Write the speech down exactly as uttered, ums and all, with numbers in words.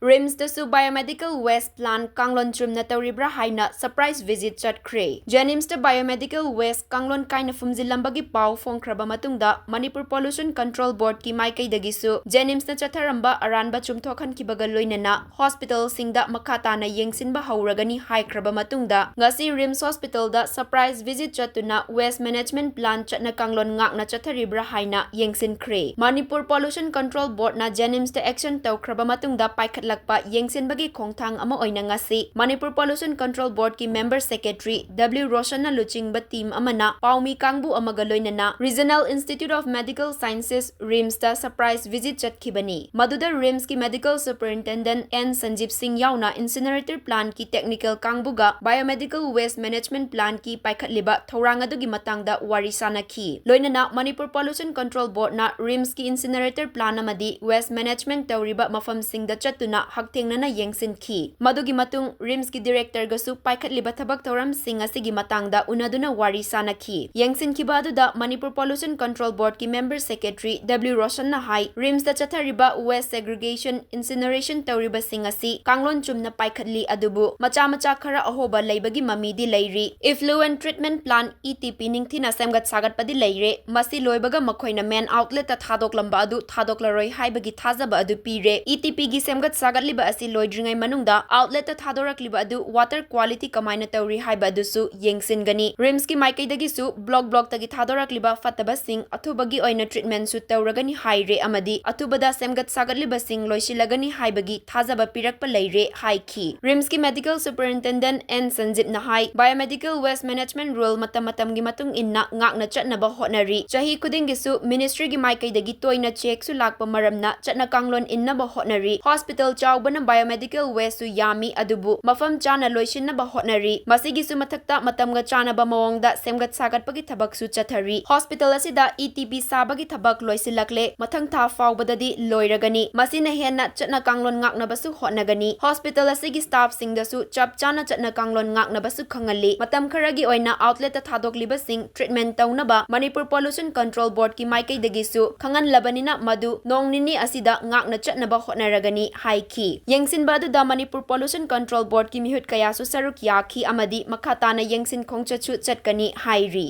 ꯔꯤꯝꯁꯇꯁꯨ biomedical waste plant ꯀꯥꯡꯂꯣꯟ ꯆꯨꯝꯅ ꯇꯧꯔꯤꯕ꯭ꯔꯥ ꯍꯥꯏꯅ surprise visit ꯆꯠꯈ꯭ꯔꯦ꯫ JNIMSꯇ biomedical waste ꯀꯥꯡꯂꯣꯟ ꯀꯥꯏꯅ ꯐꯨꯝꯖꯤꯜꯂꯝꯕꯒꯤ ꯄꯥꯎ ꯐꯣꯡꯈ꯭ꯔꯕ ꯃꯇꯨꯡꯗ Manipur Pollution Control Boardꯀꯤ ꯃꯥꯏꯀꯩꯗꯒꯤꯁꯨ JNIMSꯅ ꯆꯠꯊꯔꯝꯕ ꯑꯔꯥꯟꯕ ꯆꯨꯝꯊꯣꯛꯍꯟꯈꯤꯕꯒ ꯂꯣꯏꯅꯅ hospitalꯁꯤꯡꯗ ꯃꯈꯥ ꯇꯥꯅ ꯌꯦꯡꯁꯤꯟꯕ ꯍꯧꯔꯒꯅꯤ ꯍꯥꯏꯈ꯭ꯔꯕ ꯃꯇꯨꯡꯗ ꯉꯁꯤ RIMS hospitalꯗ surprise visit ꯆꯠꯇꯨꯅ waste management plant ꯆꯠꯅ ꯀꯥꯡꯂꯣꯟ ꯉꯥꯛꯅ ꯆꯠꯊꯔꯤꯕ꯭ꯔꯥ ꯍꯥꯏꯅ ꯌꯦꯡꯁꯤꯟꯈ꯭ꯔꯦ꯫ Manipur Pollution Control Boardꯅ JNIMSꯇ action ꯇꯧꯈ꯭ꯔꯕ ꯃꯇꯨꯡꯗ ꯄꯥꯏꯈꯠꯂꯛꯄ ꯌꯦꯡꯁꯤꯟꯕꯒꯤ ꯈꯣꯡꯊꯥꯡ ꯑꯃ ꯑꯣꯏꯅ ꯉꯁꯤ Manipur Pollution Control Boardꯀꯤ member secretary W ꯔꯣꯁꯟꯅ ꯂꯨꯆꯤꯡꯕ team ꯑꯃꯅ ꯄꯥꯎꯃꯤ ꯀꯥꯡꯕꯨ ꯑꯃꯒ ꯂꯣꯏꯅꯅ Regional Institute of Medical Sciences, RIMSꯇ surprise visit ꯆꯠꯈꯤꯕꯅꯤ꯫ ꯃꯗꯨꯗ RIMSꯀꯤ medical superintendent N ꯁꯟꯖꯤꯞ ꯁꯤꯡ ꯌꯥꯎꯅ incinerator plantꯀꯤ technical ꯀꯥꯡꯕꯨꯒ biomedical waste management plantꯀꯤ ꯄꯥꯏꯈꯠꯂꯤꯕ ꯊꯧꯔꯥꯡ ꯑꯗꯨꯒꯤ ꯃꯇꯥꯡꯗ ꯋꯥꯔꯤ ꯁꯥꯅꯈꯤ꯫ ꯂꯣꯏꯅꯅ Manipur Pollution Control Boardꯅ RIMSꯀꯤ incinerator plant ꯑꯃꯗꯤ waste management ꯇꯧꯔꯤꯕ ꯃꯐꯝꯁꯤꯡꯗ ꯆꯠꯇꯨꯅ ꯍꯛꯊꯦꯡꯅꯅ ꯌꯦꯡꯁꯤꯟꯈꯤ꯫ ꯃꯗꯨꯒꯤ ꯃꯇꯨꯡ RIMSꯀꯤ directorꯒꯁꯨ ꯄꯥꯏꯈꯠꯂꯤꯕ ꯊꯕꯛ ꯊꯧꯔꯝꯁꯤꯡ ꯑꯁꯤꯒꯤ ꯃꯇꯥꯡꯗ ꯎꯅꯗꯨꯅ ꯋꯥꯔꯤ ꯁꯥꯅꯈꯤ꯫ ꯌꯦꯡꯁꯤꯟꯈꯤꯕ ꯑꯗꯨꯗ Manipur Pollution Control Boardꯀꯤ member secretary W ꯔꯣꯁꯟꯅ ꯍꯥꯏ, RIMSꯇ ꯆꯠꯊꯔꯤꯕ waste segregation, incineration ꯇꯧꯔꯤꯕꯁꯤꯡ ꯑꯁꯤ ꯀꯥꯡꯂꯣꯟ ꯆꯨꯝꯅ ꯄꯥꯏꯈꯠꯂꯤ, ꯑꯗꯨꯕꯨ ꯃꯆꯥ ꯃꯆꯥ ꯈꯔ ꯑꯍꯣꯕ ꯂꯩꯕꯒꯤ ꯃꯃꯤꯗꯤ ꯂꯩꯔꯤ꯫ Effluent treatment plant, ETP, ꯅꯤꯡꯊꯤꯅ ꯁꯦꯝꯒꯠ ꯁꯥꯒꯠꯄꯗꯤ ꯂꯩꯔꯦ꯫ ꯃꯁꯤ ꯂꯣꯏꯕꯒ ꯃꯈꯣꯏꯅ main outletꯇ ꯊꯥꯗꯣꯛꯂꯝꯕ ꯑꯗꯨ ꯊꯥꯗꯣꯛꯂꯔꯣꯏ ꯍꯥꯏꯕꯒꯤ ꯊꯥꯖꯕ ꯑꯗꯨ ꯄꯤꯔꯦ꯫ ETPꯒꯤ ꯁꯦꯝꯒꯠ ꯁꯥꯒꯠꯂꯤꯕ ꯑꯁꯤ ꯂꯣꯏꯗ꯭ꯔꯤꯉꯩ ꯃꯅꯨꯡꯗ outletꯇ ꯊꯥꯗꯣꯔꯛꯂꯤꯕ ꯑꯗꯨ water quality ꯀꯃꯥꯏꯅ ꯇꯧꯔꯤ ꯍꯥꯏꯕ ꯑꯗꯨꯁꯨ ꯌꯦꯡꯁꯤꯟꯒꯅꯤ꯫ RIMSꯀꯤ ꯃꯥꯏꯀꯩꯗꯒꯤꯁꯨ block blockꯇꯒꯤ ꯊꯥꯗꯣꯔꯛꯂꯤꯕ ꯐꯠꯇꯕꯁꯤꯡ ꯑꯊꯨꯕꯒꯤ ꯑꯣꯏꯅ treatmentꯁꯨ ꯇꯧꯔꯒꯅꯤ ꯍꯥꯏꯔꯦ ꯑꯃꯗꯤ ꯑꯊꯨꯕꯗ ꯁꯦꯝꯒꯠ ꯁꯥꯒꯠꯂꯤꯕꯁꯤꯡ ꯂꯣꯏꯁꯤꯜꯂꯒꯅꯤ ꯍꯥꯏꯕꯒꯤ ꯊꯥꯖꯕ ꯄꯤꯔꯛꯄ ꯂꯩꯔꯦ ꯍꯥꯏꯈꯤ꯫ RIMSꯀꯤ medical superintendent N ꯁꯟꯖꯤꯞꯅ ꯍꯥꯏ, biomedical waste management rule ꯃꯇꯝ ꯃꯇꯝꯒꯤ ꯃꯇꯨꯡ ꯏꯟꯅ ꯉꯥꯛꯅ ꯆꯠꯅꯕ ꯍꯣꯠꯅꯔꯤ꯫ ꯆꯍꯤ ꯈꯨꯗꯤꯡꯒꯤꯁꯨ ministryꯒꯤ ꯃꯥꯏꯀꯩꯗꯒꯤ ꯇꯣꯏꯅ checkꯁꯨ ꯂꯥꯛꯄ ꯃꯔꯝꯅ ꯆꯠꯅ ꯀꯥꯡꯂꯣꯟ ꯏꯟꯅꯕ ꯍꯣꯠꯅꯔꯤ꯫ Hospital ꯆꯥꯎꯕꯅ biomedical wasteꯁꯨ ꯌꯥꯝꯃꯤ, ꯑꯗꯨꯕꯨ ꯃꯐꯝ ꯆꯥꯅ ꯂꯣꯏꯁꯤꯟꯅꯕ ꯍꯣꯠꯅꯔꯤ꯫ ꯃꯁꯤꯒꯤꯁꯨ ꯃꯊꯛꯇ ꯃꯇꯝꯒ ꯆꯥꯟꯅꯕ ꯃꯑꯣꯡꯗ ꯁꯦꯝꯒꯠ ꯁꯥꯒꯠꯄꯒꯤ ꯊꯕꯛꯁꯨ ꯆꯠꯊꯔꯤ꯫ Hospital ꯑꯁꯤꯗ ETP ꯁꯥꯕꯒꯤ ꯊꯕꯛ ꯂꯣꯏꯁꯤꯜꯂꯛꯂꯦ꯫ ꯃꯊꯪ ꯊꯥ ꯐꯥꯎꯕꯗꯗꯤ ꯂꯣꯏꯔꯒꯅꯤ꯫ ꯃꯁꯤꯅ ꯍꯦꯟꯅ ꯆꯠꯅ ꯀꯥꯡꯂꯣꯟ ꯉꯥꯛꯅꯕꯁꯨ ꯍꯣꯠꯅꯒꯅꯤ꯫ Hospital ꯑꯁꯤꯒꯤ staffꯁꯤꯡꯗꯁꯨ ꯆꯞ ꯆꯥꯅ ꯆꯠꯅ ꯀꯥꯡꯂꯣꯟ ꯉꯥꯛꯅꯕꯁꯨ ꯈꯪꯍꯜꯂꯤ꯫ ꯃꯇꯝ ꯈꯔꯒꯤ ꯑꯣꯏꯅ outletꯇ ꯊꯥꯗꯣꯛꯂꯤꯕꯁꯤꯡ treatment ꯇꯧꯅꯕ Manipur Pollution Control Boardꯀꯤ ꯃꯥꯏꯀꯩꯗꯒꯤꯁꯨ ꯈꯪꯍꯜꯂꯕꯅꯤꯅ ꯃꯗꯨ ꯅꯣꯡ ꯅꯤꯅꯤ ꯑꯁꯤꯗ ꯉꯥꯛꯅ ꯆꯠꯅꯕ ꯍꯣꯠꯅꯔꯒꯅꯤ ꯍꯥꯏ꯫ ꯈꯤ꯫ ꯌꯦꯡꯁꯤꯟꯕ ꯑꯗꯨꯗ ꯃꯅꯤꯄꯨꯔ Pollution Control Boardꯀꯤ ꯃꯤꯍꯨꯠ ꯀꯌꯥꯁꯨ ꯁꯔꯨꯛ ꯌꯥꯈꯤ ꯑꯃꯗꯤ ꯃꯈꯥ ꯇꯥꯅ ꯌꯦꯡꯁꯤꯟ ꯈꯣꯡꯆꯠꯁꯨ ꯆꯠꯀꯅꯤ ꯍꯥꯏꯔꯤ꯫